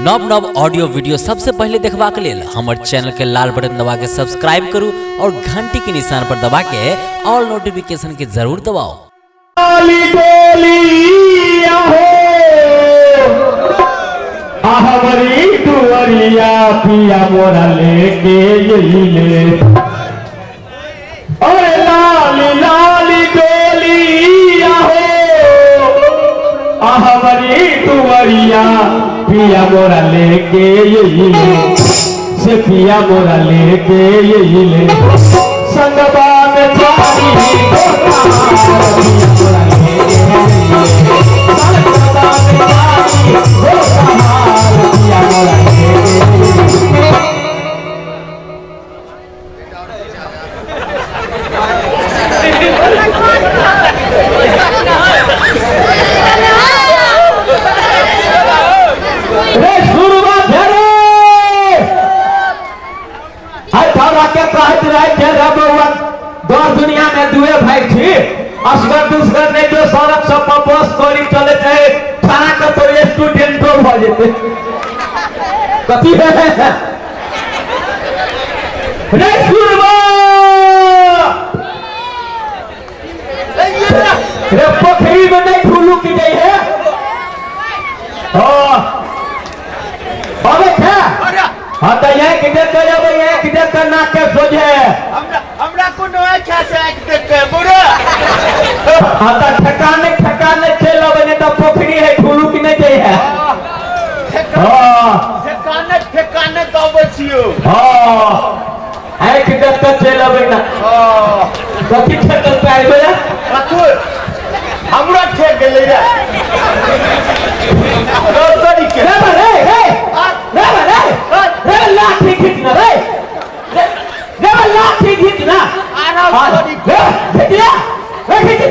नव नव audio video सबसे पहले देखबाक लेल हमर चैनल के लाल बटन दबा के सब्सक्राइब करू और घंटी के निशान पर दबा के ऑल नोटिफिकेशन के जरूर दबाओ। लाली डोलिया हो आहवरी दुवरिया पिया मोरा लेके अइले। अरे लाली लाली डोलिया हो आहवरी दुवरिया पिया मोरा लेके अइले, से पिया मोरा लेके अइले। संगवा में जानी पिया मोरा लेके। रे सुरवा घेरे आइ तोरा के कहैत रहे छै रे बौआ, दर दुनिया में दुए भाई छी, असगर दुसगर नहि जो सड़क सब पर बस गाड़ी चले छै, थाना के तो स्टूडेंटो भऽ जेतै। कथी है रे सुरवा? रे पोखरी में नहीं ठुलुक जाइ है। हाँ अबे क्या? हाँ तो एक देख के अबे एक देख के नाक के सोझे। हमरा हमरा कोनो अच्छा से आँखि देख के बुढ़ा। हाँ तो ठेकाने ठेकाने चल अबे, नहीं तो पोखरी है ठुलुक नहीं जाइ है। हाँ ठेकाने ठेकाने तऽ अबै छियौ। हाँ एक देख के चल अबे ना। कथी ठेकल पाए बे? कथू हमरा ठेक गेलै रे तोरी के। रे बा रे रे रे बा रे रे लाठी खींच ना रे रे रे बा लाठी खींच ना। आराम करी। रे खींच रे खींच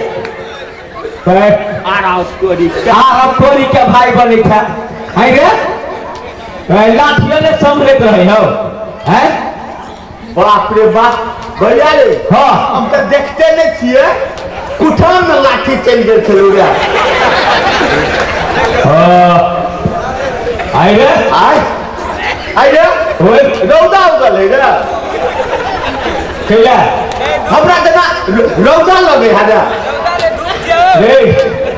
रे। आराम करी। आराम कोरी के भाई बनै छै है रे। ए, लाठियो ने सम्हरैत रहे हो हैं। बाप रे बाप भैया रे। हाँ हम तऽ देखते नहि छियै, कुठान में लाठी चलि गेल छलौ रे। हाँ आइ रे आय आय रे। ओए रौदा उगल है रे। कैला हमरा जेना रौदा लगै है रे। रे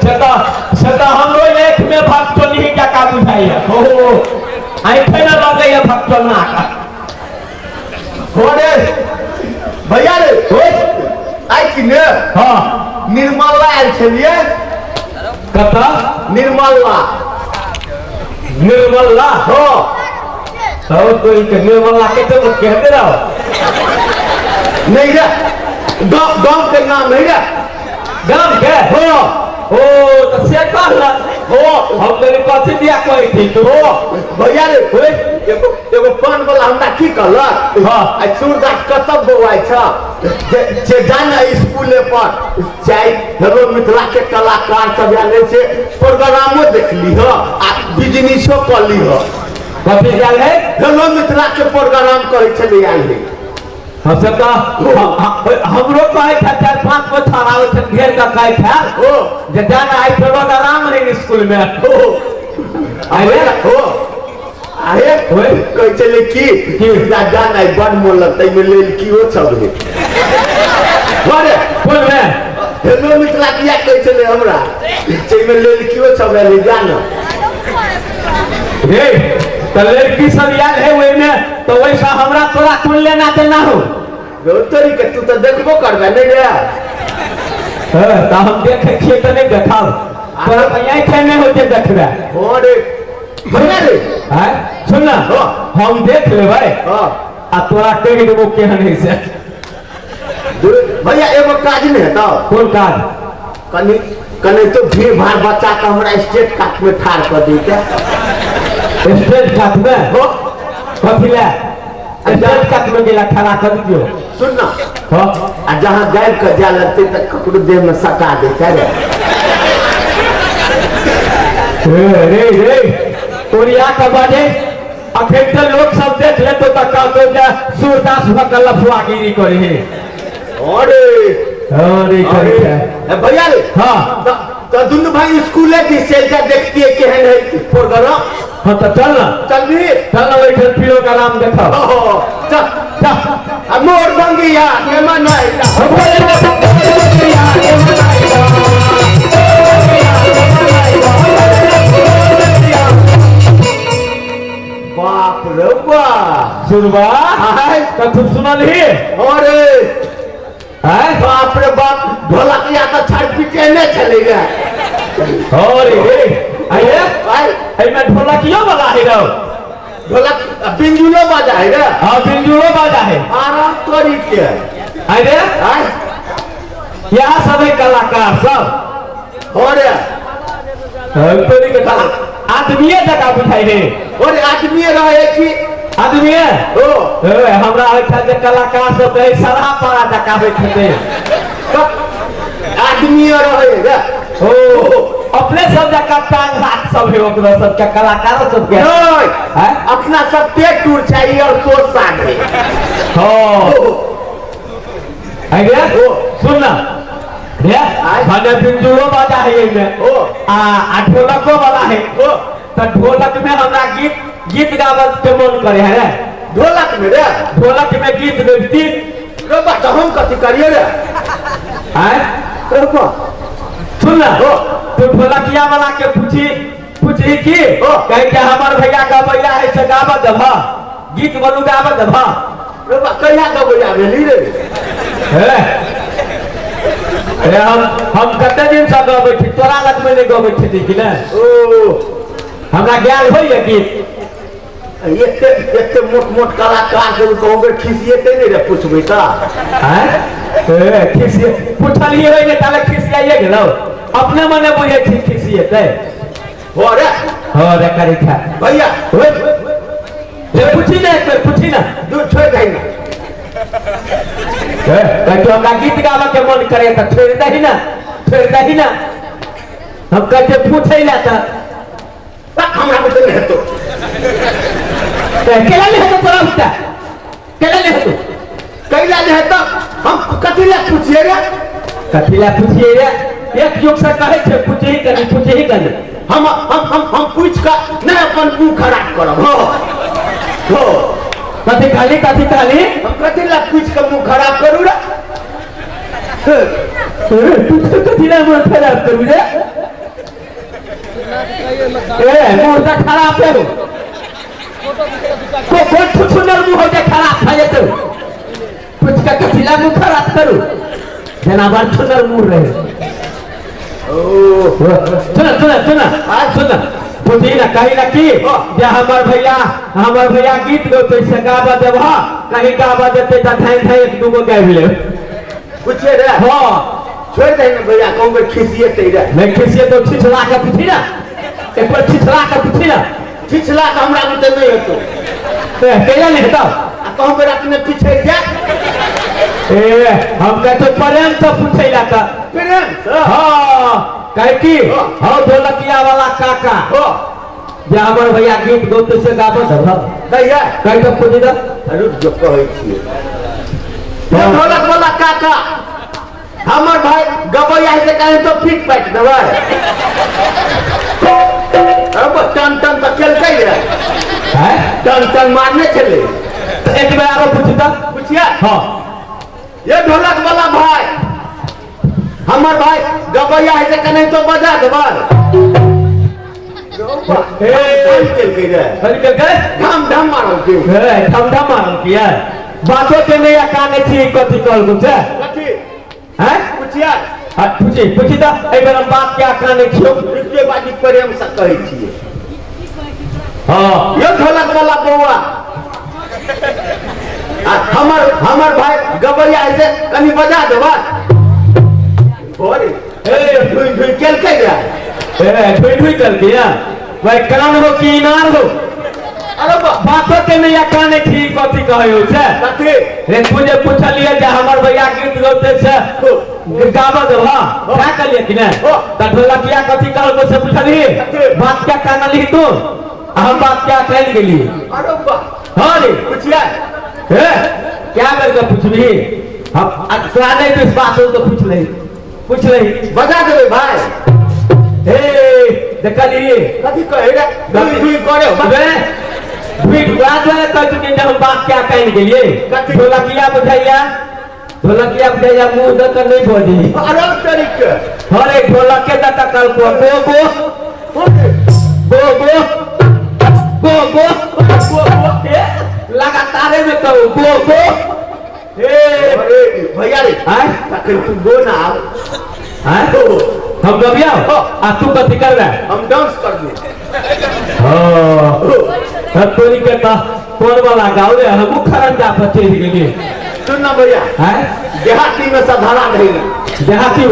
से तऽ हमरो आँखि में भक्तोनी जकाँ बुझाइया। हो आँखे ने लगैया भक्तोना का। हो रे भैया रे। ओए आइ कि ने हाँ निर्मला आयल छलियै। कतऽ? निर्मला। निर्मला? हो तो कोई के निर्मला के तो कहते रहो। नहीं रे, गाँव के नाम नहीं रे। गाँव के? हो ओ तो से कहला। हो हम तेरी कथी दिया कहै थी तू? हो भैया रे। ओए एगो एगो पान वाला हमरा की कहलक? हाँ। आ सूरदास कतऽ बौआइ छ जे जान स्कूले पर चाहे हेलो मिथिला के कलाकार सब आयल रहै छै, प्रोग्रामो देखली ह आ बिजनेसो कऽ ली ह। कथी आयल है? हेलो मिथिला के प्रोग्राम करै छलै आयल है। हम सब तऽ हमरो कहै था चार पांच गो छाड़ा आबै छै घेर के कहै था हो जे जान आइ प्रोग्राम है स्कूल में। हो अरे हो आहे ओए। कहै छलै की की? जान आइ बड़ मोन लगतै एहिमे लड़कियो सब है। अरे कोन में? हेलो मिथिला किया कहै छलै हमरा एहिमे लड़कियो सब आयल है जान। रे तऽ लड़की सब आयल है ओहिमे तऽ ओहिसँ हमरा तोरा कोन लेना देना हो? तोरी के तू तऽ देखबो करबे नहि रे। तऽ हम देखै छियै तऽ नहि देखब, तोरा तऽ आँखे नहि होते देखबे। हो रे भैया रे। आँय सुन ना, हाँ। हम देख लेबै हाँ आ तोरा कहि देबो केहन है से। भैया एगो काज नहि हेतौ? कोन काज? कनि कनि तो भीड़ भाड़ बच्चा के हमरा स्टेज कात में ठाढ़ कऽ दैते। स्टेज कात में? हो कथी ले स्टेज कात में गेला खड़ा कर दियो? सुन ना। हाँ आ जहाँ गाबि कऽ जाय लगतै तऽ ककरो देह में सटा दैते रे। रे रे रे तोरिया के बाजे अखन तऽ लोक सब देख लेतो तऽ कहतो जे सूरदास भऽ कऽ लफुआगिरी करे हे। अरे अरे करे छै। ए भैया रे। हाँ तऽ दुनू भाई स्कूले दिस चलि जा, देखतियै केहन है प्रोग्राम। हाँ तो चल ना। चलबी? चल ना, ओहिठाम प्रोग्राम देखब। ओहो, चल। चल। आ मोर बंगिया के मनाइला। बाप रे बाप। सुनबा? आय। कथू सुनलही? अरे। आय। बाप रे बाप, ढोलकिया तऽ छाड़ पिटेने छलै रे। अरे रे, आये। आय। एहिमे ढोलकियो वाला है रौ। ढोलक बिंजुलो बजा है रे। हाँ, बिंजुलो बाजा है। आराम तोरी के। आय रे। आय। यहाँ सब है कलाकार सब। अरे। तोरी के आदमीये जकाँ बुझाइ रे। अरे, आदमी रहे कि? आदमीये। ओ। ए, हमरा ओहिठाम जे कलाकार सब रहै, सराहा पारा जकाँ होइत हेतै। आदमी रहे रे। ओ, अपने सब जकाँ टांग हाथ सब है ओकरो सबके, कलाकारो सबके। नहीं। आँय? अपना सब पेट टूट चाहिए और सोच साधे। हाँ। आइ रे। ओ। सुन ना रे। आँय? भने बिंजुरो बाजा है एहिमे। ओ। आ ढोलको वाला है। ओ। तऽ ढोलक में हमरा गीत गीत गाबऽ के मन करे है रे। ढोलक में रे? ढोलक में गीत गबती। रे बा, तऽ हम कथी करिए रे? आँय? रे बा। सुन ना। ओ। तू ढोलकिया वाला के पूछी पूछी की ओ। कहे के हमर भैया गबैया है से गाबऽ देबह, गीत बोलू गाबऽ देबह। रे बा, कहिया गबैया भेली रे? हे रे, हम कते दिन से गबै छी, तोरा लग में नहि गबै छी कि नहि? ओ। हमरा ज्ञान होइए गीत। एते एते मोट मोट कलाकार के कहूँ बेर खिसिएते नहि रे, पूछबै तऽ? आँय? ए, खिसिए पुछलिए होइ ने ताले खिसियाइए गेलौ, अपने मने बुझै छी खिसिएतै। हो रे। हो रे करी खा। भैया। ओए, रे पूछी ना, एक बेर पूछी ना। दूर छोड़ि दही ना। ए, कहै तू हमरा गीत गाबऽ के मन करे तऽ छोड़ि दही ना, छोड़ि दही ना। हम कहै छियै पूछै लए तऽ। बा, हमरा बुते नहि हेतौ। तऽ केला नहि हेतौ तोरा बुते? केला नहि हेतौ? कैला नहि हेतौ? हम कथी लए पूछिए रे? कथी लए पूछिए रे? एक युग से कहै छै पूछही कनी, पूछही कनी। हम हम हम हम पूछि कऽ नहि अपन मुँह खराब करब। हो हो। कथी कहली, कथी कहली? हम कथी लए पूछि कऽ मुँह खराब करू रे? पूछि कऽ कथी लए मुँह खराब करू रे? ए, मुँह तऽ खराब है। को कोन छुछुनर मुँह हो जे खराब भऽ जेतौ? पूछि कऽ कथी लए मुँह खराब करू, जेना बड़ छुनर मुँह रहे। ओ। सुन सुन सुन सुन, पूछी ना, कही ना की जे हमर भैया गीत गौतै से गाबऽ देबह, कहीं गाबऽ देतै तऽ धाँइ धाँइ एक दूगो गाबि लेब। पूछिए रे? हाँ। छोड़ि दही ने भैया, कहूँ बेर खिसिएतै रे। नहि खिसिए तो छिछला के पूछी ना, एक बार छिछला के पूछी ना। छिछला तऽ हमरा बुते नहि हेतौ। तऽ कैला नहि हेतौ? आ कहूँ बेर अपने पिछड़ि जा। ए, हम कहते प्रेम से पूछै ला तऽ। प्रेम से? हाँ, कहे की हाँ। हाँ ढोलकिया वाला काका हो। जे हमर भैया गीत गौतै से गाबऽ देबह। कहिया? कहि तऽ पूछी तऽ। रुक जो, कहै छियै। हाँ। ढोलक वाला काका, हमर भाई गबैया से कहीं तो पीट पाटि देबै। अब टन टन तऽ केलकै रे। हैं? टन टन मारने छलै। तऽ एक बेर आरो पूछी तऽ। पूछिए? हाँ। ये ढोलक वाला भाई, हमर भाई गबैया है से कहीं तो बजा देबै। ए। केलकै रे। कथी केलकै? ढम ढम मारल के। ए, ढम ढम मारल किया? बातो के नहि काने छी, कथी कहलको से? कथी? हैं? पूछिए। हाँ, पूछी पूछी तऽ एहि बेर हम बात क्या काने छियौ। रुकिए बाजी, प्रेम से कहै छियै। हाँ। यो ढोलक वाला बौआ, आ हमर हमर भाई गबैया है से कनी बजा देबै। अरे। ए। ढुइ ढुइ केलकै रे। ए, ढुई ढुई केलकै या भाई, कान हो कि इनार हो? अरे बा। बातो के नहि काने छी, कथी कहै हो से? कथी? रे, तू जे पूछलिए जे हमर भैया गीत गौतै से गाबऽ देबह, क्या कहलिए कि नहि? हो। तऽ ढोलकिया कथी कहलको से पूछलही? कथी? बात क्या कानलही तू, आ हम बात क्या कानि गेली? अरे बा। हाँ रे। पूछिए। हे, क्या करके पूछबही? हम आ तोरा नहि विश्वास हो तऽ पूछ लही, पूछ लही। बजा देबै भाई। हे। देखली कथी कहे रे दुई दुई करे बे भीड़ बात वाला कह चुके हम बात क्या कहने के लिए कथी? ढोलकिया बुझाइया, ढोलकिया बुझाइया, मुंह दे कर नहीं बोली। अरे तरीके अरे ढोलक के दता कल को गो गो गो गो गो गो गो गो ए, लगातारे में कहू गो गो ए। अरे भैया रे, आय? तखन तू गो ना। आय? हम गबिया आ तू कथी कर रहा? हम डांस कर दू। हाँ हम तोरी के ता कौन वाला गाँव रे, हम खरंजा पर चढ़ गेलिए। सुन ना भैया, आय? देहाती में सधारा नहीं है। देहाती,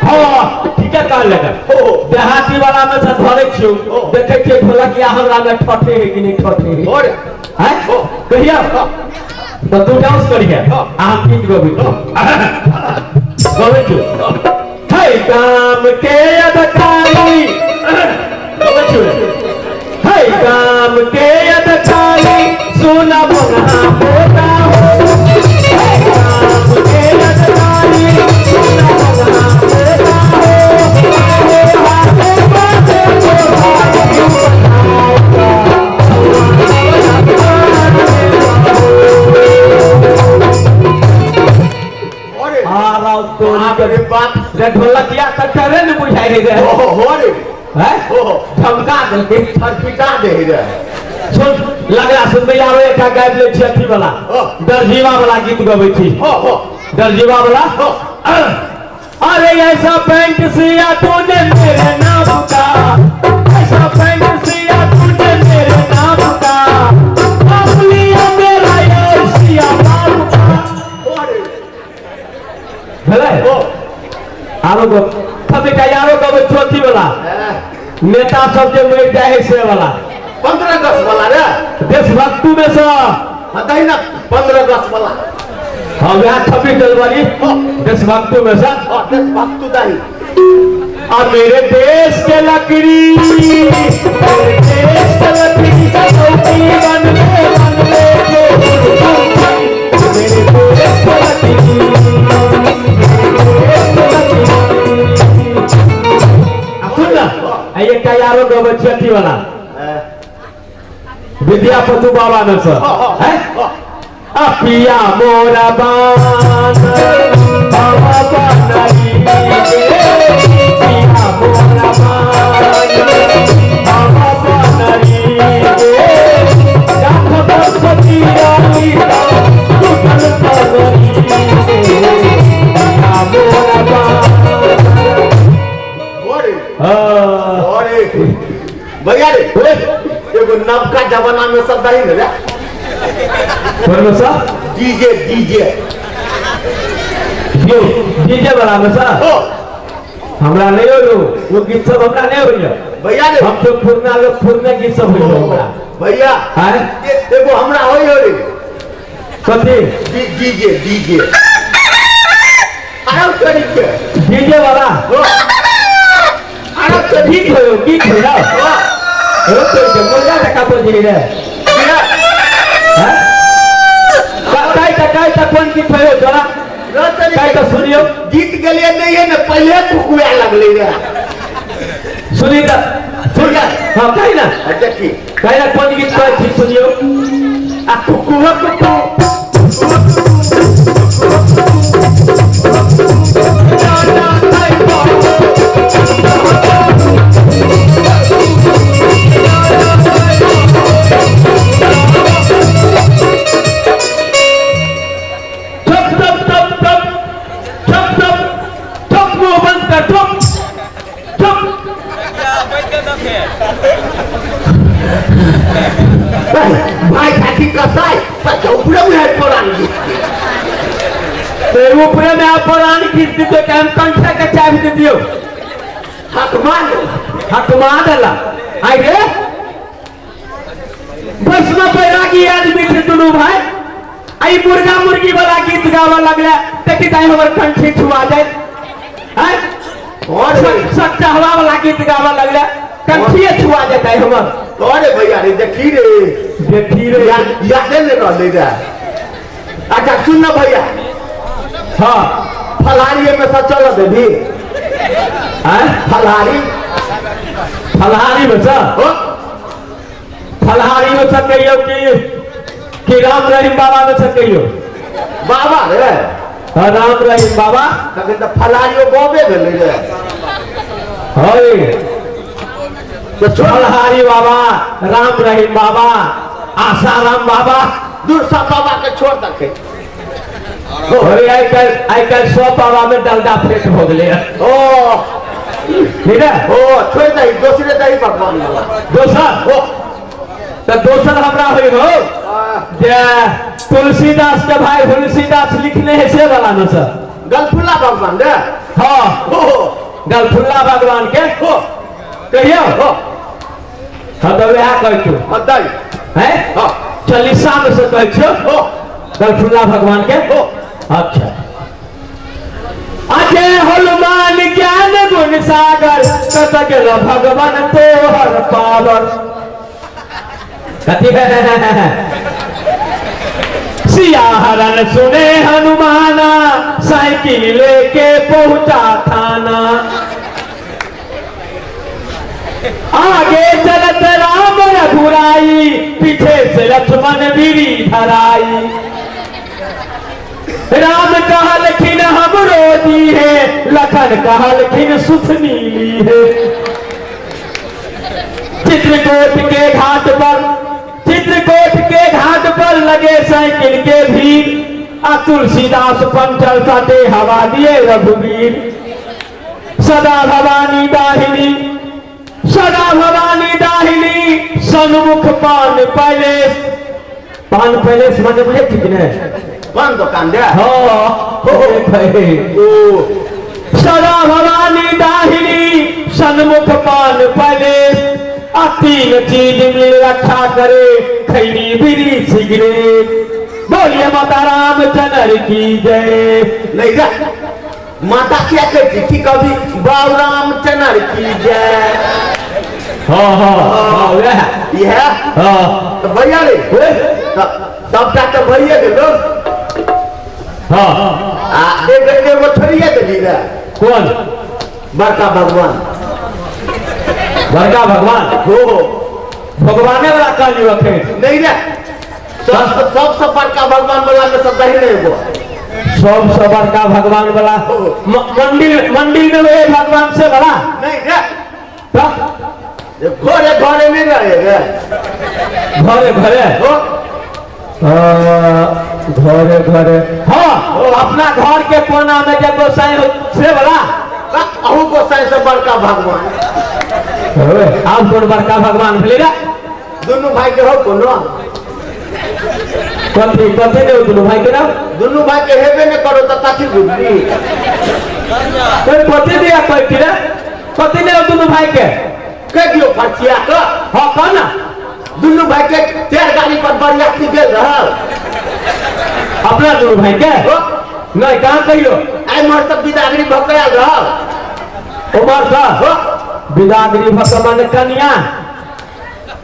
हाँ ठीक है, कह लगा हो। देहाती वाला में से धरे छियो, हो। देखे छियो ढोलकिया हमरा में ठठे है कि नहीं ठठे है। और हैं? हो। कहिया तो तू डांस करिहे, हाँ। आ हम गीत गबै छियो, गबै छियो। हे गाम के अधिकारी, गबै छियो। हे गाम के अधिकारी, सुना मोना पोता हो। हे गाम के अधिकारी, सुना मोना पोता हो। आगे आगे बाटे अरे आ राव तोरी बाप के रे बाप। रे ढोलकिया कटरे ने बुझाइ रे। हो हो रे। हैं? हो। धमका देलकै। छटपिटा दे रे। सुन लगला सुनबै, आरो एकटा गाबि लै छी अथी वाला, हो। दरजीवा वाला गीत गबै छी। हो हो। दरजीवा वाला। हो। अरे ऐसा पैंट सिया तूने मेरे नाम का, ऐसा पैंट सिया तूने मेरे नाम का, बाप लिया मेरा यार सिया बाप का। अरे भेलै? हो। आरो गप सब एकटा आरो गबै छी अथी वाला, नेता सब जे मरि जाइ है से वाला। 15 अगस्त वाला रे। देशभक्ति में से। हाँ दही ना 15 अगस्त वाला। हाँ वह 26 जनवरी देशभक्ति में से। हाँ देशभक्ति दही। और मेरे देश के लकड़ी, मेरे देश के लकड़ी चौकी बन ले बन ले, मेरे देश के लकड़ी, मेरे देश के लकड़ी। आ सुन ना, आ एकटा आरो गबै छी अथी वाला, विद्यापति बाबा में से। हैं? आ पिया मोरा बान बाबा बनरी गे, पिया मोरा बान बाबा बनरी गे, जाख बसती रानी टूटल पगरी गे, पिया मोरा बान। अरे हाँ। अरे भैया रे, एगो नवका जमाना में सब दही ने रे। कौन में सा? DJ DJ. यो डीजे वाला में सा? हो। हमरा नहीं हो वो गीत सब, हमरा नहीं होइए भैया रे। हम तो पुरना लोग, पुरना गीत सब होइए हमरा। भैया हैं? एगो हमरा होई हो रे। कथी? DJ DJ. अरे तरीके डीजे वाला। हो। अरे तो गीत होयो, गीत होयो। हो। हो तो मुर्गा टका बोल रे। हैं? काय त काय त कोन गीत होयो जरा काय त सुनियो। गीत गेलिए नहीं है ना, पहले कुकुआ लगले रे। सुनी त सुन। हाँ कही ना। देखी। कही ना कोन गीत कहै छी सुनियो। आ कुकुआ कुकु। ठप ठप ठप ठप ठप ठप ठप मुंह बंद कर, ठप ठप। भाई खाती कसाई पर ऊपरे में परान गीत। तो ऊपरे में आप परान खींच दियो कि हम कंठा के चाबी दे दियो। हक मान। हक मान देला। आई रे बस में बैरागी आदमी थे दुनू भाई, आई मुर्गा मुर्गी वाला गीत गावा लगला देखी ताई हमर कंठी छुआ जाए। हैं? और सच्चा हवा वाला गीत गावा लगला कंठिए छुआ जाए हमर। अरे भैया रे देखी रे। देखी रे। यादे नहीं रहले रे। अच्छा सुन ना भैया। हाँ। फलहारी में से चल दे भी। हैं? फलहारी। फलहारी में से? हो। फलहारी में से कहियो कि राम रहीम बाबा में से कहियो? बाबा रे। हाँ, राम रहीम बाबा। तखन तऽ फलहारियो बाबे भेलै रे। है। तऽ छोड़। फलहारी बाबा, राम रहीम बाबा, आसाराम बाबा। दूर सब बाबा के छोड़ तखे। अरे, आइ काल्हि सब बाबा में डलडा फेट हो गेलै। ओ। ठीक है। ओ, छोड़ दही, दोसरे दही भगवान वाला। दोसर? ओ। तऽ दोसर हमरा होइ हो जे तुलसीदास के भाई तुलसीदास लिखने है से वाला न सर। गलफुल्ला भगवान रे। हाँ। ओ। गलफुल्ला भगवान के। ओ। कहियो? ओ। हाँ, तऽ वएह कहै छियौ। हाँ, दही। हैं? हाँ। चालीसा में से कहै छियौ। ओ। गलफुल्ला भगवान के। ओ। अच्छा, अजय हनुमान ज्ञान गुण सागर, कत गेल भगवान तोहर पावर। कथी है? सिया हरण सुने हनुमाना, साइकिल लेके पहुंचा थाना। आगे चलत राम रघुराई, पीछे से लक्ष्मण बीड़ी धराई। राम कहलखिन हमरो दी है, लखन कहलखिन सुथनी ली है। चित्रकूट के घाट पर, चित्रकूट के घाट पर लगे साइकिल के भीड़, आ तुलसीदास पंचर साटे हवा दिए रघुवीर। सदा भवानी दाहिनी, सदा भवानी दाहिनी, सन्मुख पान पैलेस। पान पैलेस माने बुझे छी कि नहि? पान दोकान रे। हाँ। ओ। सदा भवानी दाहिनी, सन्मुख पान पैलेस, आ तीन चीज मिल रक्षा करे, खैनी बीड़ी सिगरेट। बोलिए माता रामचंद्र की जय। नहीं रे, माता क्या कहै छी? की कभी बाबू रामचंद्र की जय। हाँ हाँ हाँ, वएह। इएह। हाँ। तऽ भैया रे, ओए, तऽ सबटा तऽ भइए गेलो। हाँ। आ एगो एगो छोड़िए देली रे। कौन? बड़का भगवान। बड़का भगवान? हो। भगवाने वाला कहलियो अखन। नहीं रे, सब सबसँ बड़का भगवान वाला में सब दही एगो। सबसे बड़का भगवान वाला मंदिर मंदिर में वही भगवान से वाला? नहीं रे। तो? जे घरे घरे नहीं रहे रे। घरे घरे? हो। घरे घरे, हाँ, अपना घर के कोना में जब गोसाई हो से वाला? अहू गोसाई से बड़का भगवान। आब कोन बड़का भगवान भेलै रे? दुनू भाई के हो कोनो। कथी कथी ने दुनू भाई के नाम? दुनू भाई के हेबे नहीं करो तऽ कथी बुझली? कोई कथी दिया कहै छी रे? कथी ने दुनू भाई के? कह दियौ फरसिया के। हाँ, कह ना। दुनू भाई के चार गाड़ी पर बरियाती गेल रहल। अपना दुनू भाई के? हो। नहीं, कहाँ कहियो? आइ मोर सब बिदागरी भऽ के आयल रहल। उमर सा? हो। बिदागरी भऽ माने कनिया?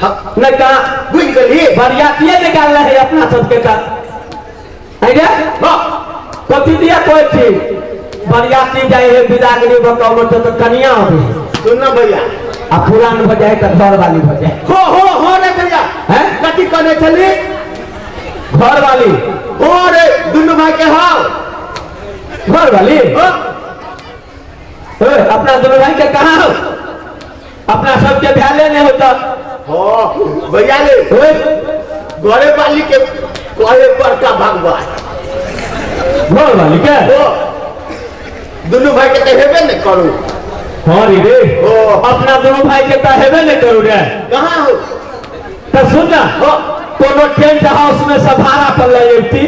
हाँ, नहीं, कहाँ? बुझि गेली। बरियातिये निकाल रहे अपना सबके का है रे? हो। कथी दिया कहै छी? बरियाती जाइ है बिदागरी भऽ के उमर से तऽ कनिया होबे। सुन ना भैया। आ पुरान भऽ जाइ तऽ घर वाली भऽ जाइ। हो हो हो रे भैया। हैं? कथी कहने छली? घर वाली। हो रे, दुनू भाई के हो। घर वाली। हो। ए, अपना दुनू भाई के कहाँ हो? अपना सबके भैले नहीं होता। हो भैया रे। ओए, घरे वाली के कहे बड़का भगवान। घर वाली के? हो, दुनू भाई के तऽ हेबे नहीं करू। हाँ रे रे। ओ। अपना दुनू भाई के तऽ हेबे नहीं करू रे। कहाँ हो? तऽ सुन ना। हो। कोनो टेंट हाउस में से भाड़ा पर ले अयती,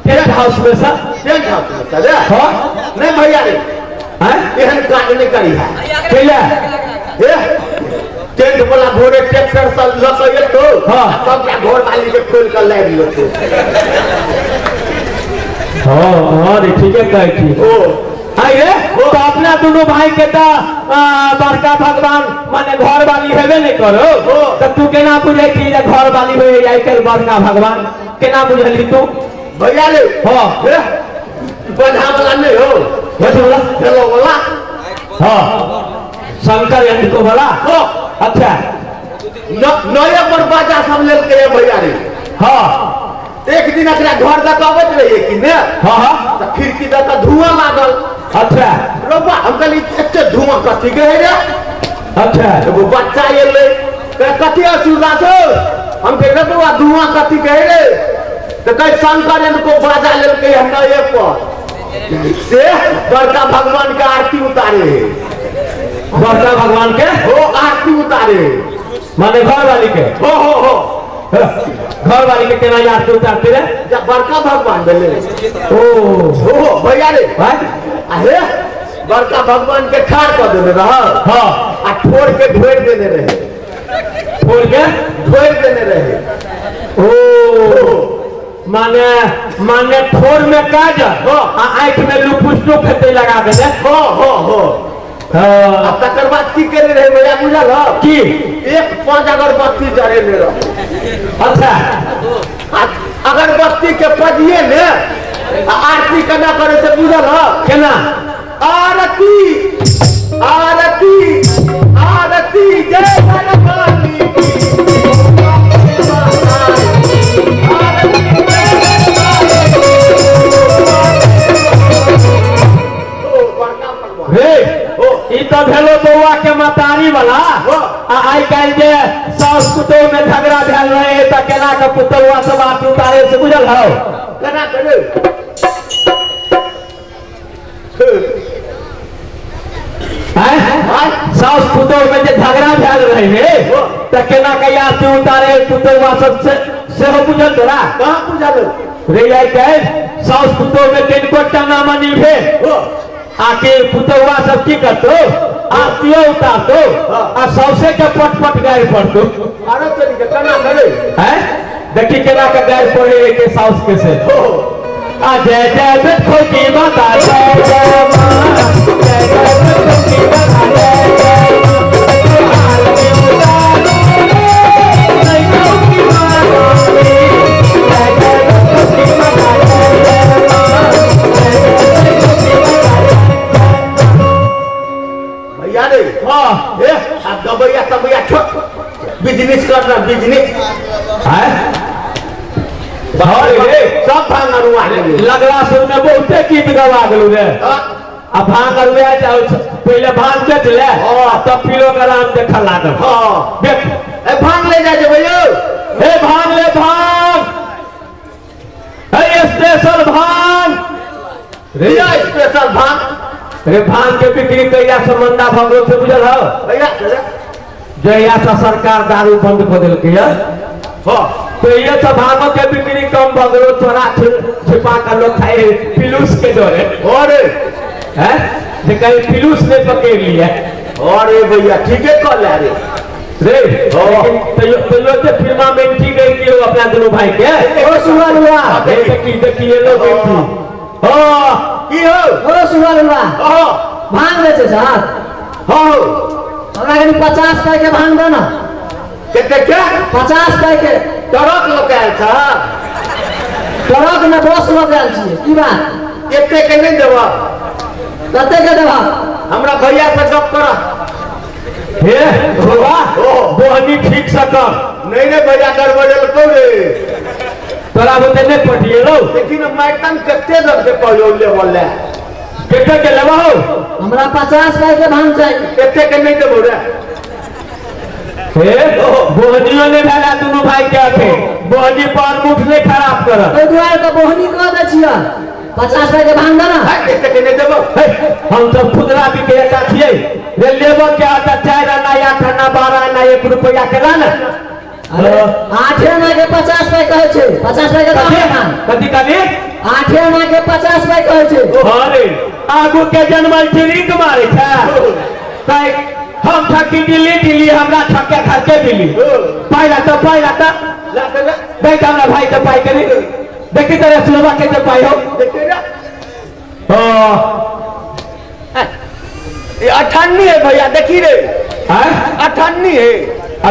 टेंट हाउस में से। टेंट हाउस में चले? हाँ। नहीं भैया रे। हैं? एहन काज नहीं करी है। कैला? ए, टेंट वाला भोरे ट्रैक्टर से लऽ के एतौ। हाँ। सबटा घर वाली के खोलि कऽ लाबि लेतौ। हाँ हाँ रे, ठीके कहै छी। ओ। आई रे, तो अपना दुनू भाई के तऽ बड़का भगवान माने घर वाली हेबे नहीं करो। ओ। तऽ तू केना बुझै छी जे घर वाली होय आइ काल्हि बड़का भगवान? केना बुझली तू? भैया रे। हाँ। ए, बन्हा वाला नहीं हो। कथी वाला? हेलो वाला। हाँ। शंकर एंड को वाला। हो। अच्छा। नये पर बाजा सब लेलकै है भैया रे। हाँ। एक दिन एकरा घर दऽ कऽ अबैत रहियै कि ने, हाँ हाँ। तऽ खिड़की दऽ कऽ धुआं लागल। अच्छा। रौबा, हम कहली एते धुआं कथी के है रे? अच्छा। एगो बच्चा एलै, कहै कथी असुविधा छौ? हम कहै रे बौआ, धुआं कथी के है रे? तऽ कहै शंकर एंड को बाजा लेलकै है नये पर, से बड़का भगवान के आरती उतारे है। बड़का भगवान के? हो, आरती उतारे है। माने घर वाली के? हो हो हो। घर वाली के केना आरती उतारते रे? जब बड़का भगवान भेलै। ओ। हो हो भैया रे। भाई। अहे बड़का भगवान के ठाड़ कऽ देने रह। हाँ। आ ठोर के ढोरि देने रहे। ठोर के ढोरि देने रहे। ओ, माने माने ठोर में काजल, हाँ। आ आँख में लुपुस्टो खेते लगा देने। हो हो हो। हाँ। आ तकर बाद की केने रहे भैया बुझल हो? की? एक पांच अगरबत्ती जरेने रहे। अच्छा। आ अगरबत्ती के पजिए ने आ आरती केना करे से बुझल हो? केना? आरती आरती आरती जय भगवानी की। हे, ई तऽ भेलो बौआ के मतारी वाला। आ आइ काल्हि जे साउस पुतोह में झगड़ा भेल रहे तऽ केना के पुतोहुआ सब आरती उतारे से बुझल हौ? केना करे? साउस पुतोह में जे झगड़ा भेल रहे हे तऽ केना के आरती उतारे पुतोहुआ सब से सेहो बुझल तोरा? कहाँ बुझल? रे आइ काल्हि साउस पुतोह में किनको टाना मनी भेल, आके पुतौआ सब की करतो? आरतियो उतारतो आ सौसे के पट पट गारि पड़तो। अरे तोरी के केना करे? हैं? देखी केना के गारि पड़े के साउस के से। आ जय जय बेटखोती माता, जय जय माँ, जय जय बेटखोती माता, जय जय माँ। आरती उतारो रे, नैनों की माँ रे। जय जय बेटखोती माता, जय जय माँ, जय जय बेटखोती माता। भैया रे। हाँ। ए, आप गबैया तबैया छोड़, बिजनेस करना, बिजनेस। हैं? रे सब भांग अरुआ गेलै। लगला सुन में बहुते गीत गवा गेलू रे। हाँ। आ भांग अरुआ जाउ, पहिले भांग बेच ले, हाँ। तब पीलो के आराम देखऽ लागल। हाँ। देख। ए भांग ले जा जेबै यौ। हे भांग ले भांग, हे स्पेशल भांग रे। भैया स्पेशल भांग रे। भांग के बिक्री कहिया से मंदा भऽ गेल से बुझल हौ? भैया जहिया से सरकार दारू बंद कऽ देलकै है, हाँ। तहिये से भांगो के बिक्री कम भऽ गेलो। चोरा छिपा के लोग खाइ है पिलूस के डरे। अरे हैं जे कहीं पिलूस नहीं पकड़ लिया। अरे भैया ठीके कहले रे। रे हाँ। लेकिन तैयो तैयो जे फिल्मा में एंट्री गई कि अपना दोनों भाई के। ओ सुबह हुआ। हे देखी देखी ये लोग एंट्री। हाँ। की हो? ओ सुबह हुआ। हाँ। भांग बेचे छह? हाँ। हमरा कनी 50 पाई के भांग दे ना। कते के? 50 पाई के। ट्रक लऽ के आयल छह? ट्रक में बस लऽ के आयल छियै। की बात? एते के नहि देबह? कते के देबह? हमरा भैया से गप कर। हे बाबा, ओ। बोहनी ठीक से कर। नहीं नहीं भैया गड़बड़ेलकौ रे। तोरा बुते नहीं पटिएलौ। देखी ने माइटन कते दर के कहलो लेबऽ ले। कते के लेबह हौ? हमरा 50 पाई के भांग चाही। एते के नहीं देबौ रे। हे बोहनियो नहीं भेला दुनू भाई के अथे। बोहनी पर मुख नहीं खराब कर। ओहि दुआरे तऽ बोहनी कऽ दै छियै। 50 पाई के भांग दे ना। है, एते के नहीं देबौ। हे, हम सब खुदरा विक्रेता छियै रे। लेबऽ के आता 4 आना 8 आना 12 आना 1 रुपया के ला ना। अरे 8 आना के 50 पाई कहै छै। 50 पाई के दाम भांग। कथी कहली? 8 आना के 50 पाई कहै छै। अरे आगू के जनमल चिरिंग मारे छै। तै हम ठकी दिल्ली दिल्ली हमरा ठके खर्चे दिल्ली। पाई लाता पाई लाता। ला दे ला। देख हमरा भाई के पाई करी। देखी तेरे सुनबा के जे पाई हो। देखे रे। हाँ। ये अठन्नी है भैया, देखी रे। हैं? अठन्नी है।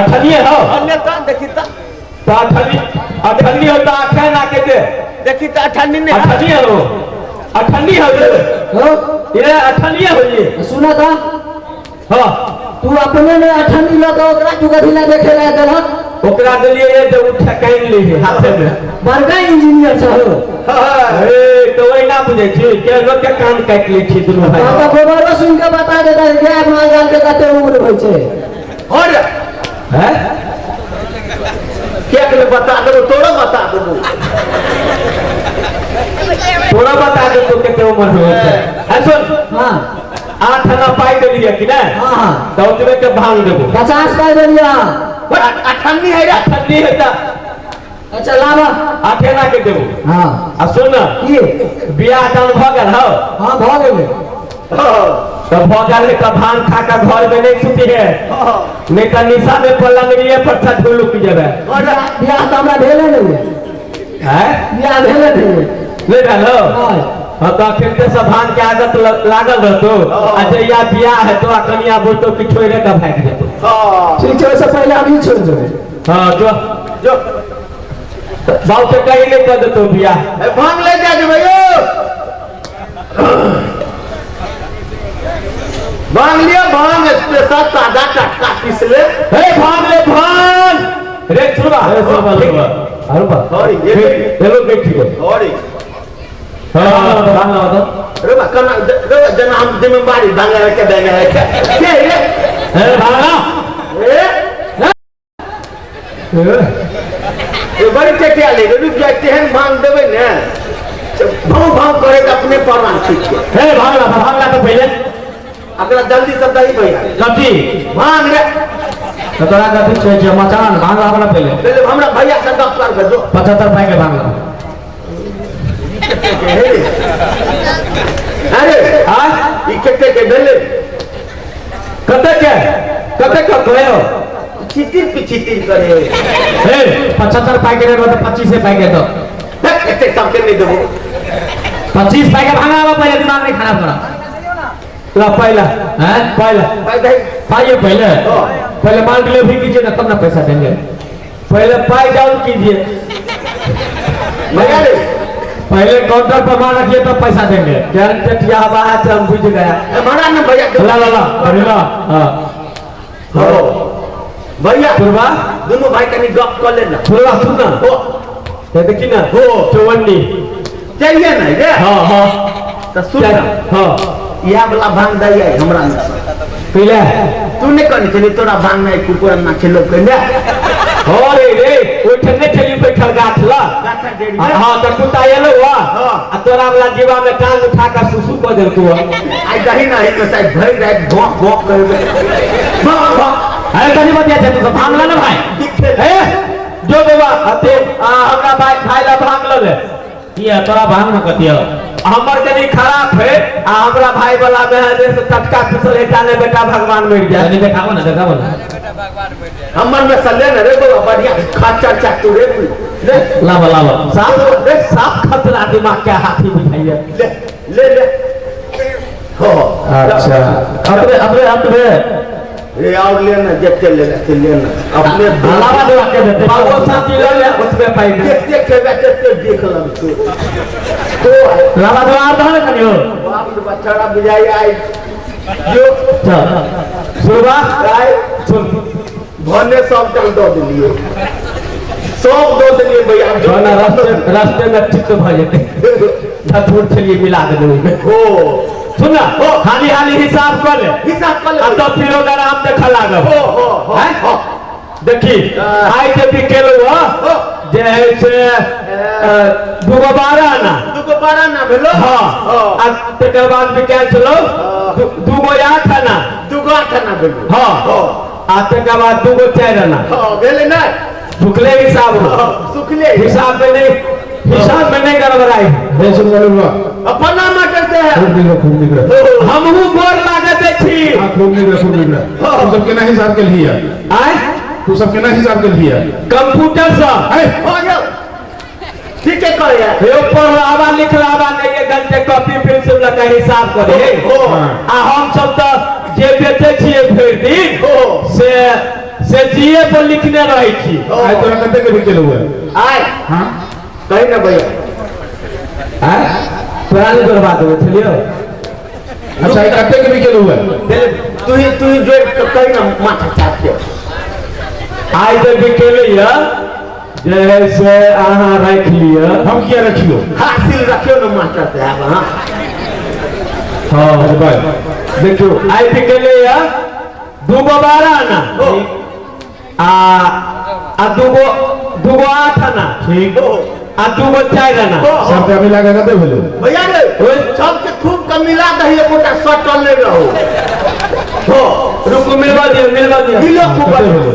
अठन्नी हो? अन्य ता देखी ता। तो अठन्नी, अठन्नी हो तो आखे ना के दे। देखी ता अठन्नी नहीं। अठन्नी हो। अठन्नी हो रे। हो? ये अठन्नी हो ये। सुना ता। हाँ। तू अपने में अठन्नी लऽ कऽ ओकरा तू कथी लए देखे लए देलहक? ओकरा देलियै ये जे ओ ठकानि लै है हाथे में। बड़का इंजीनियर छहो। हे तऽ ओहिना बुझै छी के लोक के कान काटि लै छी दुनू भाई। तऽ गोबरो सुनि कऽ बता देता गाय माल जाल के कते उम्र होइ छै। और हैं? किया के बता देबो, तोरो बता देबो। तोरा बता देबो कते उम्र होइ छै। है सुन। हाँ। 8 आना पाई देलियै कि नहि? हाँ हाँ। तऽ ओतबे के भांग देबो। 50 पाई देलियै। अठन्नी है रे। अठन्नी है तऽ। अच्छा लाबा। 8 आना के देबो। हाँ। आ सुन न। की? बियाह दान भऽ गेल हौ? हाँ भऽ गेलै। तऽ भऽ गेल तऽ भांग खा कऽ घर में नहि सुती है, नहीं तऽ निशा में पलंगड़िए पर से ढुलुक जेबै। बियाह तऽ हमरा भेले नहि। हैं? बियाह भेले नहि। नहि भेल हौ? नहि। हाँ तऽ अखन से सब भांग के आदत लागल रहतो, आ जहिया बियाह हेतो आ कनिया बोलतो कि छोड़े कऽ भागि जेतो। ठीक छै, ओहिसँ पहिले हमही छोड़ि देबै। हाँ जो जो बाबू के कहीं नहीं कर देतो बियाह। भांग ले जा देबै यौ। भांग लिया, भांग स्पेशल ताजा टटका पीस ले। हे भांग ले भांग रे सुनबा। अरे सुनबा, सुनबा। अरे बा। सॉरी, ये ये लोग नहीं ठीक है। सॉरी। हाँ, भांग लाओ तो। रे बा, कना, रे बा, जना हम जिम्मेदारी भांग के देने है। के रे? हे भांग लाओ। ए? ए, बड़ी चटिया ले, रुक जाए, तेहन भांग देबै ने। भाव भाव करे तऽ अपने प्राण छूट गेल। हे भांग ला, भांग ला तो पहिले। अगला जल्दी से दही भैया। कथी? भांग रे। तऽ तोरा कथी छै जे मचान भांग लाबऽ ने पहिले। पहिले हमरा भैया से गप कर के जो। 75 पाई के भांग लाबऽ। अरे, हाँ? ई कते के भेलै? कते के? कते के कहियो? चितिर पिचितिर करे। हे, 75 पाई के रेट तऽ 25 पाई के दो। देख, एते सबके नहि देबो। 25 पाई के भांग लाबऽ पहिले, दिमाग नहीं खराब करा। ला पहला। हैं? पहला। पाई दही। पाइए पहले। पहले माल डिलीवरी कीजिए ना, तब ना पैसा देंगे। पहले पाई डाउन कीजिए। भैया रे। पहले काउंटर पर माल रखिए तब पैसा देंगे। गारंटी बात हम बुझ गया। ए, मारा ना भैया। ला, ला, ला, अरे ला, हाँ। हो। भैया। पुरवा? दोनों भाई कनी गप कर लेना। पुरवा सुन ना। हो। ये देखी ना। हो। चौवन्नी। चाहिए ना रे? हाँ, हाँ। तो सुन ना। हाँ। यह वाला भांग दही है हमरा में। पीले। तू नहीं कहने चली तोरा भांग नहीं कुकुर ना खेलो कहने। हो रे रे, ओठे नहीं चली बैठल गाछ ला। गाछ डेढ़ी में। हाँ, तो कुत्ता एलो हुआ। हाँ। आ तोरा वाला जीवा में टांग उठा कर सुसु कर देलको। आई दही नहीं तो शायद भर रात भौंक भौंक करबे। भौंक भौंक। अरे कनी बतिया छै तू सब भांग ला ना भाई। दिखे। ए, जो बाबा, अते, आ, हमरा भाई खाय ला भांग ल ले। किया तोरा भांग न कतिया? हमर कनी खराब है, आ हमरा भाई वाला में है जे टटका पिसल हेटा ने बेटा भगवान मर जाए। कनी देखाबो ना, देखाबो ना। हमर में सले न रे बाबा, बढ़िया खच्चर चाटू रे तू। ले। लाबो, लाबो। साफ, रे, साफ खतरा दिमाग के हाथी बुझाइए। ले, ले, ले। हो। अच्छा। अपने, अपने, अपने। ए, और ले ना, जते ले ले, ते ले ना। अपने लावा देवा के देते। बाबू साथी ले ले, उसमें पाई दे। जते खेबे तते देख लब तू। तो लावा देवा और दहो ना कनी हो। बाप रे बच्चा बुझाई आई। जो चल। सुनबा? आई। सुन। भने सब चल दऽ देलियै। सब दऽ देलियै भैया। भने रास्ते में चित्त भऽ जेतै। धतूर छलियै मिला देबै ओहिमे। हो। सुन ना, हो, हाली हाली हिसाब कऽ ले। हिसाब कऽ ले। आ तब फिर ओकर आम देखऽ लागब। हो, हो, हो, हैं? हो। देखी, हाँ। आइ जे बिकेलौ हँ, हो। जे है से, दूगो 12 आना। दूगो 12 आना भेलो? हाँ। हो। आ तकर बाद बिकायल छलौ, हाँ। दूगो 8 आना। दूगो 8 आना भेलो। हाँ। हो। आ तकर बाद दूगो 4 आना। हाँ, भेलै ने? सुखले हिसाब हो। हाँ, सुखले। हिसाब में नहीं, हिसाब में नहीं गड़बड़ाई। हे सुन गलू हुआ। अपना ना करते हैं। खूब निकला, खूब निकला। हमहू गोर लागत छी। हाँ, खूब निकला, खूब निकला। तू सब केना हिसाब के लिया? आय? तू सब केना हिसाब के लिया? कंप्यूटर से। आय। हो जाओ। ठीक है कह यार। हे पढ़लावा लिखलावा नहीं एक घंटे कॉपी पेंसिल लगा हिसाब करे। हो। आ हम सब तो जे बेचे छिए भरि दिन, हो। से जिए पर लिखने रहै छी। हो। आय तोरा कते के बिकेल हुआ? आय। हाँ? कही ना भैया। आय? तोरा नहीं तोड़वा देबो, छलियो? अच्छा, ई कते के बिकेलौ है? तू ही तू ही जोड़ के कही ना माथा चाप के। आइ जे बिकेले यऽ जे है से अहाँ राखि लिअ। हम किया रखियो? हासिल रखियो ना मास्टर साहब। हाँ हाँ अच्छा बाय। देखियो आइ बिकेले यऽ 2 गो 12 आना आ आ दूगो दूगो 8 आना ठीक। आ 2 गो 4 आना। सबटा मिला के कते भेलै? भैया रे, सबके खूब के मिला दही, एकोटा सटल नहीं रहो हो। रुकू, मिलवा दियौ, मिलवा दियौ। मिलो खूब। कते भेलै?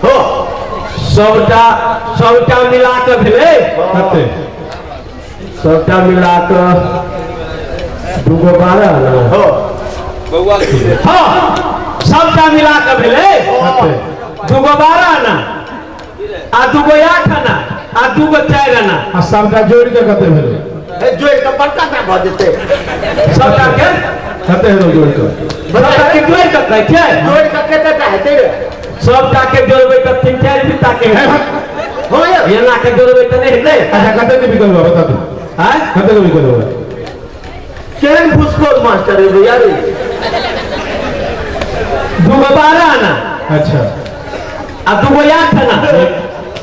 हो। सबटा सबटा मिला के भेलै। कते? सबटा मिला के 2 गो 12 आना। हो। हाँ, सबटा मिला के भेलै कते? 2 गो 12 आना आ 2 गो 8 आना आ 2 गो 4 आना। आ सबटा जोड़ के कते भेलै? हे, जोड़ के बड़का टा भऽ जेतै। सबटा के कते भेलै जोड़ के? सबटा के जोड़ के कहै छै। जोड़ के कते टा हेतै रे? सबटा के जोड़बै तऽ 3 4 बित्ता के हेतै। हो यौ। एना के जोड़बै तऽ नहि हेतै। अच्छा, कते के बिकेलौ बता तू। आँय? कते के बिकेलौ? केहन घुसखोर मास्टर है भैया रे। 2 गो 12 आना अच्छा। आ 2 गो 8 आना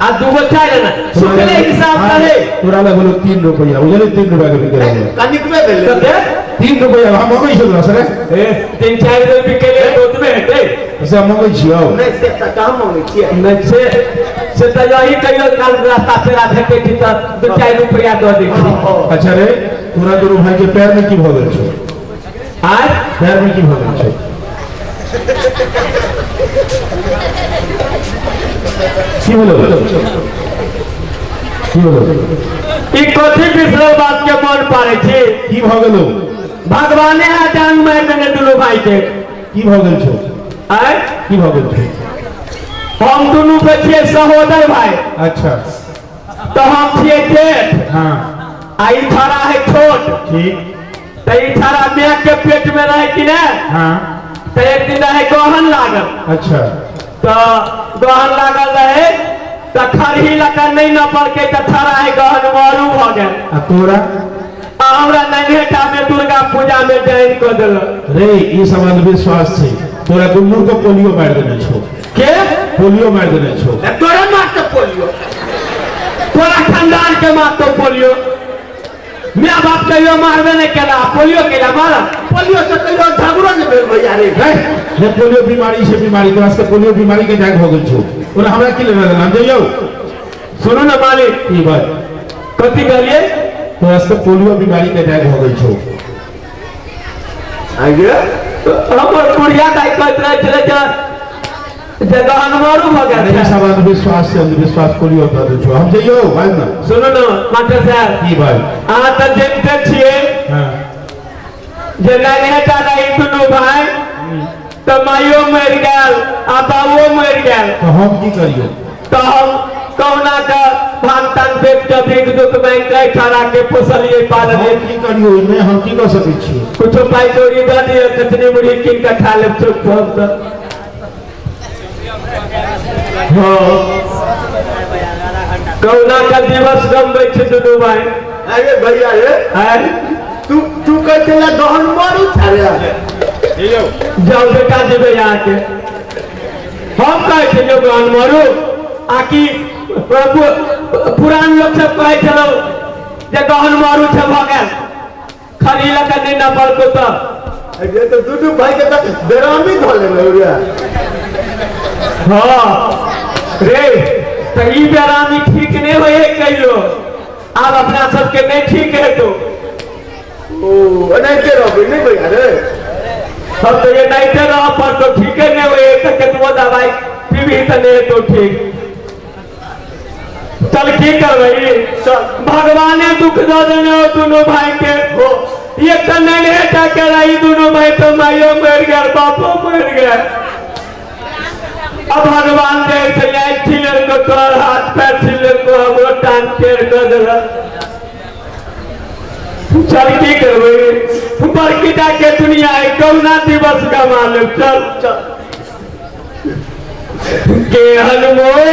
आ 2 गो 4 आना, सुखले हिसाब करे। तोरा लग गेलो 3 रुपया, बुझली? 3 रुपया के बिकेलौ। कनिकबे भेलै। कते? 3 रुपया हम मंगै छियौ तोरा से रे। ए, 3 4 दिन बिकेले तऽ ओतबे हेतै। से हम मंगै छियौ? नहि, से तऽ कहाँ मंगै छियै। नहि, से तऽ यही कहियो काल रास्ता पेरा भेटै छी तऽ 2 4 रुपया दऽ दै छी। अच्छा रे, तोरा दुनू भाई के पैर में की भऽ गेल छौ? आँय? पैर में की भऽ गेल छौ? की भेलो? की भेलो? ई कथी बिसरल बात के मन पाड़ै छी? की भऽ गेलो? भगवाने है डांग मारि देने दुनू भाई के। की भऽ गेल छौ? आँय? की भऽ गेल छौ? हम दुनू के छियै सहोदर भाई। अच्छा। तऽ हम छियै जेठ आ ई छड़ा है छोट। ठीक। तऽ ई छड़ा my के पेट में रहे कि नहि, तऽ एक दिन रहे गहन लागल। तऽ गहन लागल रहे तऽ खरही लऽ कऽ नहि नपलकै तऽ छड़ा है गहन मरू भऽ गेल। आ तोरा? आ हमरा नन्हेटा में दुर्गा पूजा में डाइन कऽ देलक। रे, ई सब अंधविश्वास छै। तोरा दुनू के पोलियो मारि देने छौ। के? पोलियो मारि देने छौ। तोरा मारते पोलियो। तोरा खानदान के मारतो पोलियो। My बाप कहियो मारबे नहि केला, पोलियो केला मारा? पोलियो से कहियो झगड़ो नहि भेल भैया रे। रे रे, पोलियो बीमारी छै, बीमारी। तोरा सबके पोलियो बीमारी के जाग भऽ गेल छौ। ओना हमरा की लेना देना? हम जइयौ। सुनू ने मालिक। की बात? कथी कहलियै? तोरा सबके पोलियो बीमारी के जाग भऽ गेल छौ। आगे। हमर बुढ़िया दाइ कहैत रहै छलै जे जे गहन मारू भऽ गेल अरे, ई छै। सब अंधविश्वास छै, अंधविश्वास। पोलियो दऽ दै छौ। हम जइयौ भाइ ने। सुनू ने मास्टर साहब। की बात? अहाँ तऽ जनिते छियै जे नन्हेटा रही दुनू भाई तऽ माइयो मरि गेल आ बाबुओ मरि गेल। तऽ हम की करियौ? तऽ हम कहुना कऽ भान तान बेच कऽ भीख दुख मांगि कऽ छड़ा के पोसलियै पाललियै। हम की करियौ ओहिमे? हम की कऽ सकै छियै? कुछो पाइ कौड़ी दऽ दिअ, चटनी मुरही कीन कऽ खा लेब चौक पर हम तऽ। हाँ, कहुना का दिवस गमबै छै दुनू भाई। अरे भैया रे। आँय? तू तू कहै छले गहन मरू छा रे। जाउ बेटा, जेबै अहाँके हम कहै छलियौ गहन मरू आ कि पुरान लोक सब कहै छलौ जे गहन मरू छै भऽ गेल, खरी लऽ कऽ नहि नपलको तऽ। अरे, तऽ दुनू भाई के तऽ बेरामी धऽ लेने रे। हाँ रे, तऽ ई बेरामी ठीक नहि होइ है कहियो। आब अपना सबके नहि ठीक हेतौ। ओ एनाहिते रहबै नहि भैया रे? हम तऽ एनाहिते रह पड़तौ। ठीके नहि होइ है तऽ केतबो दवाइ पीबही तऽ नहि हेतौ ठीक। चल, की करबै? भगवाने दुख दऽ देने हो दुनू भाई के। एक तऽ नन्हे टा के रही दुनू भाई तो माइयो मरि गेल, बापो मरि गेल। अब भगवान दे छै आँखि छिलेलको, तोहर हाथ पैर छिलेलको, हमरो टांग टेढ़ कऽ देलक। चल, की करबै? बड़की टा के दुनिया है, कहुना दिवस गमा लेब। चल चल। केहन मोर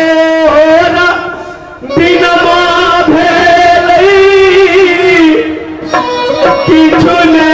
दिनमा भेलै, किछु ने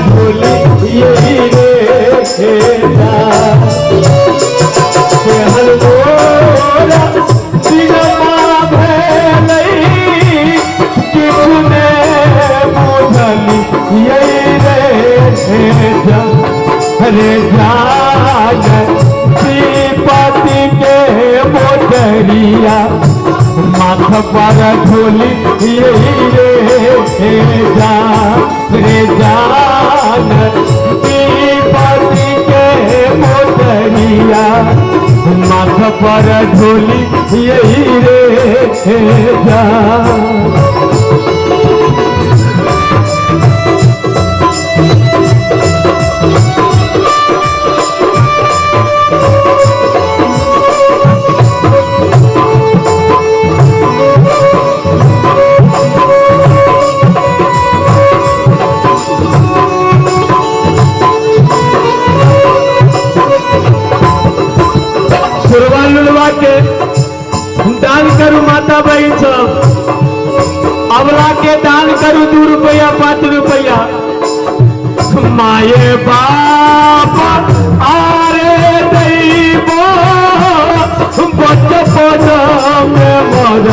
झोली यही रे केहन मोरा दिनमा भेलै किछु ने बुझली यही रे जा रे जान श्रीपति के मोटरिया माथ पर झोली यही रे जा रे जान श्रीपति के मोटरिया माथ पर झोली यही रे जा। सुरवा लुलवा के दान करू माता बहन सब, अबला के दान करू 2 रुपया 5 रुपया। माये बाप आरे दैबो बचपन में मर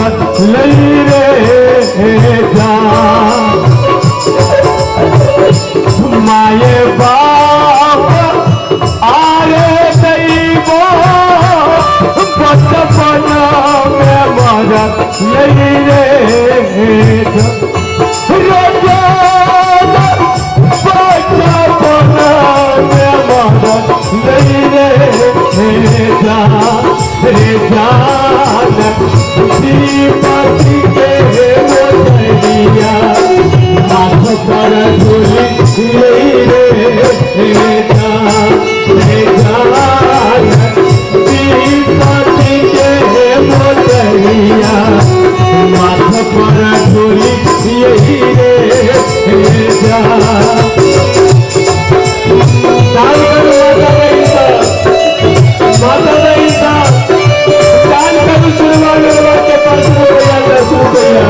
लई रे जा। माये बाप आरे दैबो बचपन में मर लई रे जा। बचपन में मर लई रे जा रे जान श्रीपति के मोटरिया माथ पर झोली लई रे जा रे जान श्रीपति के मोटरिया माथ पर झोली यही रे जा। दान करू माता बहन सब, माता बहन सब दान करू सुरवा लुलवा के 5 रुपया 10 रुपया।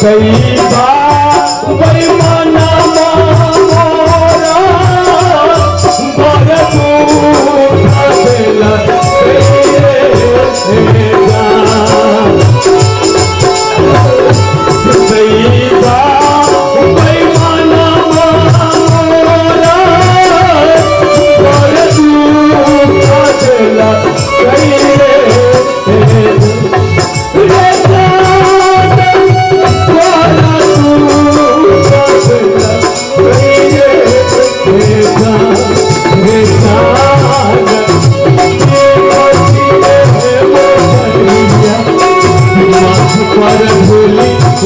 दैबा बेईमाना मोरा बड़ दुख देलक रे जान। दैबा बेईमाना मोरा बड़ दुख देलक रे जान।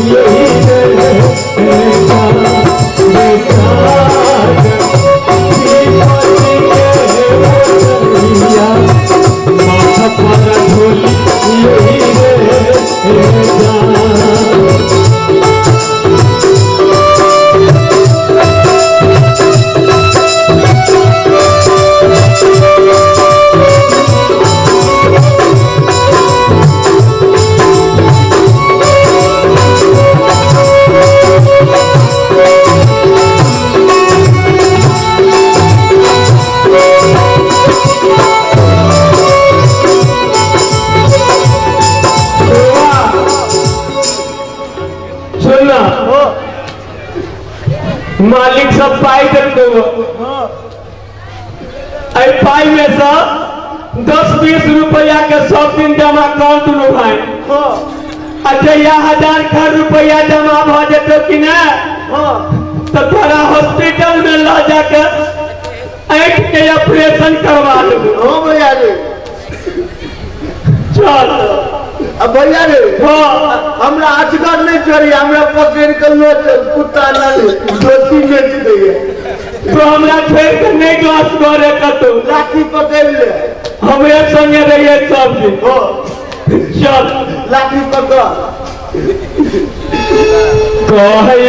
यही सुनना, मालिक सब पाई देलको। एहि पाई में से 10-20 रुपया के सब दिन जमा कर दुनू भाई। आ जहिया 1000 खर रुपया जमा भऽ जेतौ कि ने, तो तोरा हॉस्पिटल में लऽ जाके आँखि के ऑपरेशन करवा देबो। हाँ भैया रे। चल। अब भैया रे, हाँ। हमरा अजगर नहीं चढ़ी, हमरा पकड़ के लो चल, कुत्ता ना ले धोती बेच दैया। तो हमरा छोड़ के नहीं गस करे कतौ। लाठी पकड़ ले। हमरे संगे रहिए सब दिन। चल। लाठी पकड़। कहले